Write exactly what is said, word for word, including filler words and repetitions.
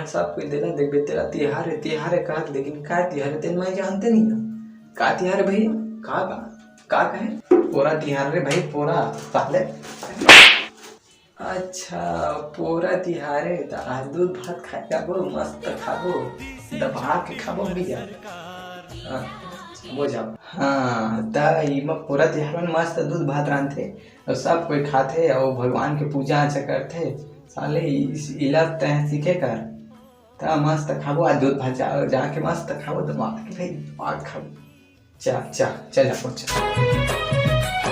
सब कोई देला, देखबे तेला तिहार हे, तिहार हे कहत, लेकिन का तिहार हे तेन मैं जानते नहीं ना। का तिहार हे भैया? का, का, का कहे? पोरा तिहार रे भाई, पोरा, साले। अच्छा, पोरा तिहार हे, त आज दूध भात खाए जाबो, मस्त खाबो, दबा के खाबो भैया। हाँ, वो जाओ। हाँ, त इमा पोरा तिहार में मस्त दूध भात रांधथे, अउ सब कोई खाथे, अउ भगवान के पूजा आचा करथे। साले, इस इला तैं सीखे कर, त मस्त खाबो, आज दूध भात जा, जाके मस्त खाबो, दबा के भाई, दबा के खाबो। चा, चा, चल जा, पहुंच जा।